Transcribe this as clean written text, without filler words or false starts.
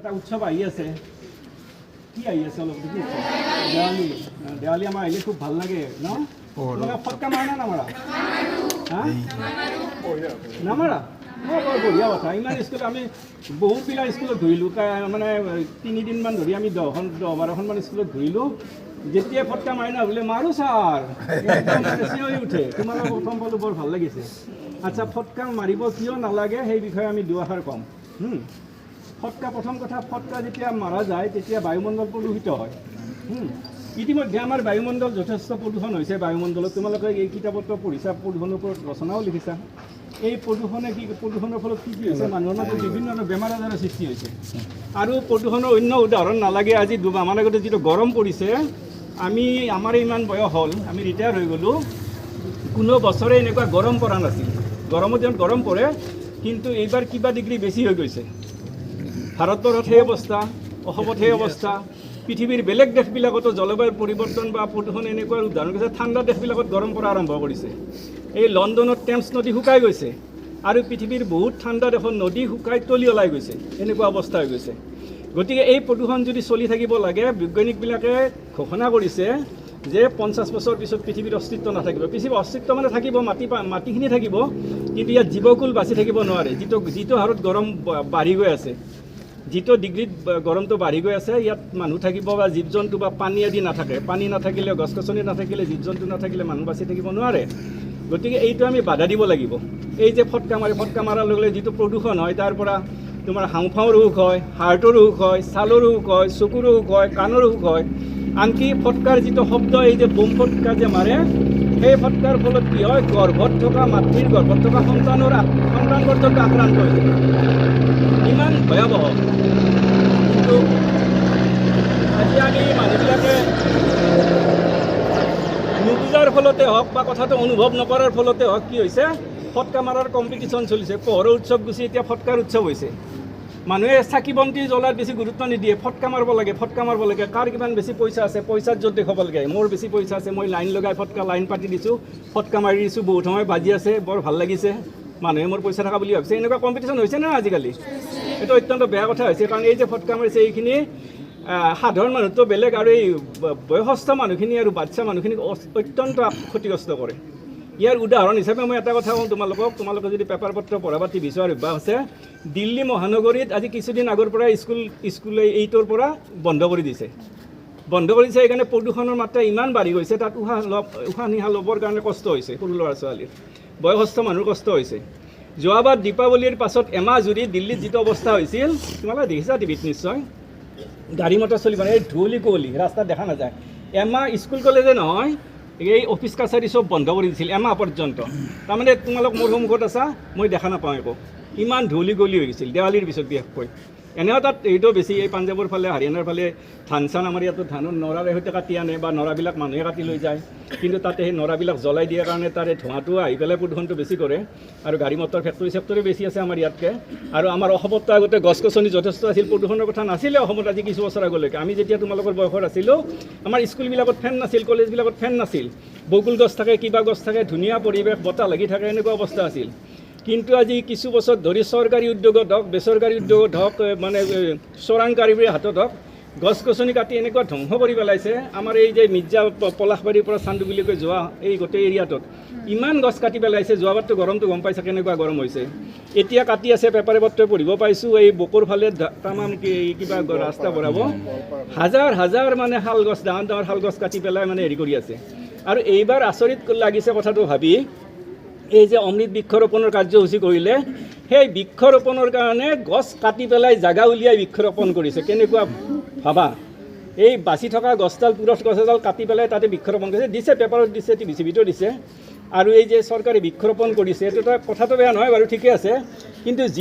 এটা উৎসৱ আহি আছে। কি আহি আছে অলপ দেখি? দেৱালী। দেৱালী আমাৰ আহিলে খুব ভাল লাগে ন? তোমালোকে ফটকা মাৰা নে নামাৰা? হা, নামাৰা? অঁ, বৰ বঢ়িয়া কথা। ইমান স্কুল আমি বহুতবিলাক স্কুলত ঘূৰিলোঁ, মানে 3 দিনমান ধৰি আমি 10খন, 10-12খনমান স্কুলত ঘূৰিলোঁ। যেতিয়া ফটকা মাৰি না বোলে, মাৰোঁ ছাৰ, একদম মানে চিঞৰি উঠে। তোমালোক প্ৰথম পালোঁ, বৰ ভাল লাগিছে। আচ্ছা, ফটকা মাৰিব কিয় নালাগে, সেই বিষয়ে আমি দুআষাৰ ক'ম। ফটকা, প্ৰথম কথা, ফটকা যেতিয়া মাৰা যায় তেতিয়া বায়ুমণ্ডল প্ৰদূষিত হয়। ইতিমধ্যে আমাৰ বায়ুমণ্ডল যথেষ্ট প্ৰদূষণ হৈছে বায়ুমণ্ডলত। তোমালোকে এই কিতাপতো পঢ়িছা, প্ৰদূষণৰ ওপৰত ৰচনাও লিখিছা। এই প্ৰদূষণে কি, প্ৰদূষণৰ ফলত কি কি হৈছে? মানুহৰ মাজত বিভিন্ন ধৰণৰ বেমাৰ আজাৰৰ সৃষ্টি হৈছে। আৰু প্ৰদূষণৰ অন্য উদাহৰণ নালাগে। আজি 2 মাহমান আগতে যিটো গৰম পৰিছে, আমি, আমাৰ ইমান বয়স হ'ল, আমি ৰিটায়াৰ হৈ গ'লোঁ, কোনো বছৰে এনেকুৱা গৰম পৰা নাছিল। গৰমৰ দিনত গৰম পৰে, কিন্তু এইবাৰ কিবা ডিগ্ৰী বেছি হৈ গৈছে। ভাৰতবৰ্ষত সেই অৱস্থা, অসমত সেই অৱস্থা, পৃথিৱীৰ বেলেগ দেশবিলাকতো জলবায়ুৰ পৰিৱৰ্তন বা প্ৰদূষণ এনেকুৱা উদাহৰণ কৰিছে। ঠাণ্ডা দেশবিলাকত গৰম পৰা আৰম্ভ কৰিছে। এই লণ্ডনত টেমছ নদী শুকাই গৈছে আৰু পৃথিৱীৰ বহুত ঠাণ্ডা দেশত নদী শুকাই তলি ওলাই গৈছে, এনেকুৱা অৱস্থা হৈ গৈছে। গতিকে এই প্ৰদূষণ যদি চলি থাকিব লাগে, বৈজ্ঞানিকবিলাকে ঘোষণা কৰিছে যে 50 বছৰ পিছত পৃথিৱীৰ অস্তিত্ব নাথাকিব। পৃথিৱীৰ অস্তিত্ব মানে থাকিব, মাটিখিনি থাকিব, কিন্তু ইয়াত জীৱকুল বাচি থাকিব নোৱাৰে। যিটো যিটো হাৰত গৰম বাঢ়ি গৈ আছে, যিটো ডিগ্ৰীত গৰমটো বাঢ়ি গৈ আছে, ইয়াত মানুহ থাকিব বা জীৱ জন্তু বা পানী আদি নাথাকে। পানী নাথাকিলে, গছ গছনি নাথাকিলে, জীৱ জন্তু নাথাকিলে মানুহ বাচি থাকিব নোৱাৰে। গতিকে এইটো আমি বাধা দিব লাগিব। এই যে ফটকা মাৰে, ফটকা মাৰাৰ লগে লগে যিটো প্ৰদূষণ হয়, তাৰ পৰা তোমাৰ হাওঁফাওঁৰ ৰোগ হয়, হাৰ্টৰ ৰোগ হয়, ছালৰ ৰোগ হয়, চকুৰ ৰোগ হয়, কাণৰ ৰোগ হয়। আনকি ফটকাৰ যিটো শব্দ, এই যে বোম ফটকা যে মাৰে, সেই ফটকাৰ ফলত কি হয়, গৰ্ভত থকা মাতৃৰ গৰ্ভত থকা সন্তানৰ সন্তান পৰ্যন্ত আক্ৰান্ত হৈ যায়। ইমান ভয়াৱহ। কিন্তু আজি আমি মানুহবিলাকে নুবুজাৰ ফলতে হওক বা কথাটো অনুভৱ নকৰাৰ ফলতে হওক, কি হৈছে, ফটকা মাৰাৰ কম্পিটিশ্যন চলিছে। পোহৰৰ উৎসৱ গুচি এতিয়া ফটকাৰ উৎসৱ হৈছে। মানুহে চাকি বন্তি জ্বলাত বেছি গুৰুত্ব নিদিয়ে, ফটকা মাৰিব লাগে, ফটকা মাৰিব লাগে। কাৰ কিমান বেছি পইচা আছে, পইচাত য'ত দেখুৱাব লাগে, মোৰ বেছি পইচা আছে, মই লাইন লগাই ফটকা লাইন পাতি দিছোঁ, ফটকা মাৰি দিছোঁ, বহুত সময় বাজি আছে, বৰ ভাল লাগিছে, মানুহে মোৰ পইচা থকা বুলি ভাবিছে। এনেকুৱা কম্পিটিশ্যন হৈছে না আজিকালি? এইটো অত্যন্ত বেয়া কথা হৈছে। কাৰণ এই যে ফটকা মাৰিছে, এইখিনি সাধাৰণ মানুহটো বেলেগ আৰু এই বয়সস্থ মানুহখিনি আৰু বাচ্ছা মানুহখিনিক অত্যন্ত ক্ষতিগ্ৰস্ত কৰে। ইয়াৰ উদাহৰণ হিচাপে মই এটা কথা কওঁ তোমালোকক। তোমালোকে যদি পেপাৰ পত্ৰ পঢ়া বা টিভি চোৱাৰ অভ্যাস আছে, দিল্লী মহানগৰীত আজি কিছুদিন আগৰ পৰা স্কুল স্কুল এইটোৰ পৰা বন্ধ কৰি দিছে। বন্ধ কৰি দিছে সেইকাৰণে, প্ৰদূষণৰ মাত্ৰা ইমান বাঢ়ি গৈছে, তাত উশাহ নিশাহ ল'বৰ কাৰণে কষ্ট হৈছে সৰু ল'ৰা ছোৱালীৰ, বয়সস্থ মানুহৰ কষ্ট হৈছে। যোৱাবাৰ দীপাৱলীৰ পাছত এমাহ জুৰি দিল্লীত যিটো অৱস্থা হৈছিল, তোমালোকে দেখিছা টিভিত নিশ্চয়, গাড়ী মটৰ চলিব নাই, এই ধূলি কুঁৱলী, ৰাস্তাত দেখা নাযায়। এমাহ স্কুল কলেজে নহয়, এই অফিচ কাছাৰী চব বন্ধ কৰি দিছিল এমাহ পৰ্যন্ত। তাৰমানে তোমালোক মোৰ সন্মুখত আছা, মই দেখা নাপাওঁ একো, ইমান ধূলি কুঁৱলী হৈ গৈছিল দেৱালীৰ পিছত বিশেষকৈ। এনেও তাত এইটো বেছি, এই পাঞ্জাৱৰ ফালে, হাৰিয়ানাৰ ফালে ধান চান, আমাৰ ইয়াতো ধানৰ নৰাৰে সৈতে কাটি আনে বা নৰাবিলাক মানুহে কাটি লৈ যায়, কিন্তু তাতে সেই নৰাবিলাক জ্বলাই দিয়াৰ কাৰণে তাৰে ধোঁৱাটো আহি পেলাই প্ৰদূষণটো বেছি কৰে। আৰু গাড়ী মটৰ, ফেক্টৰী চেক্টৰী বেছি আছে আমাৰ ইয়াতকৈ। আৰু আমাৰ অসমততো আগতে গছ গছনি যথেষ্ট আছিল, প্ৰদূষণৰ কথা নাছিলে অসমত। আজি কিছু বছৰ আগলৈকে, আমি যেতিয়া তোমালোকৰ বয়সত আছিলোঁ, আমাৰ স্কুলবিলাকত ফেন নাছিল, কলেজবিলাকত ফেন নাছিল। বকুল গছ থাকে, কিবা গছ থাকে, ধুনীয়া পৰিৱেশ, বতাহ লাগি থাকে, এনেকুৱা অৱস্থা আছিল। কিন্তু আজি কিছু বছৰ ধৰি চৰকাৰী উদ্যোগত হওক, বেচৰকাৰী উদ্যোগত হওক, মানে চোৰাং কাৰিবাৰীৰ হাতত হওক, গছ গছনি কাটি এনেকুৱা ধ্বংস কৰি পেলাইছে। আমাৰ এই যে মিৰ্জা পলাশবাৰীৰ পৰা চান্দুগুলিলৈ যোৱা এই গোটেই এৰিয়াটোত ইমান গছ কাটি পেলাইছে। যোৱাবাৰতো গৰমটো গম পাইছে কেনেকুৱা গৰম হৈছে। এতিয়া কাটি আছে, পেপাৰে পত্ৰই পঢ়িব পাইছোঁ, এই বকোৰ ফালে তামাম কিবা ৰাস্তা বঢ়াব, হাজাৰ হাজাৰ মানে শাল গছ, ডাঙৰ ডাঙৰ শাল গছ কাটি পেলাই মানে হেৰি কৰি আছে। আৰু এইবাৰ আচৰিত লাগিছে কথাটো ভাবি, এই যে অমৃত বৃক্ষৰোপণৰ কাৰ্যসূচী কৰিলে, সেই বৃক্ষৰোপণৰ কাৰণে গছ কাটি পেলাই জাগা উলিয়াই বৃক্ষৰোপণ কৰিছে। কেনেকুৱা ভাবা? এই বাচি থকা গছডাল, পুৰঠ গছ এডাল কাটি পেলাই তাতে বৃক্ষৰোপণ কৰিছে। দিছে, পেপাৰত দিছে, টিভি চিভিতো দিছে। আৰু এই যে চৰকাৰে বৃক্ষৰোপণ কৰিছে, এইটো এটা কথাটো বেয়া নহয় বাৰু, ঠিকে আছে, কিন্তু যি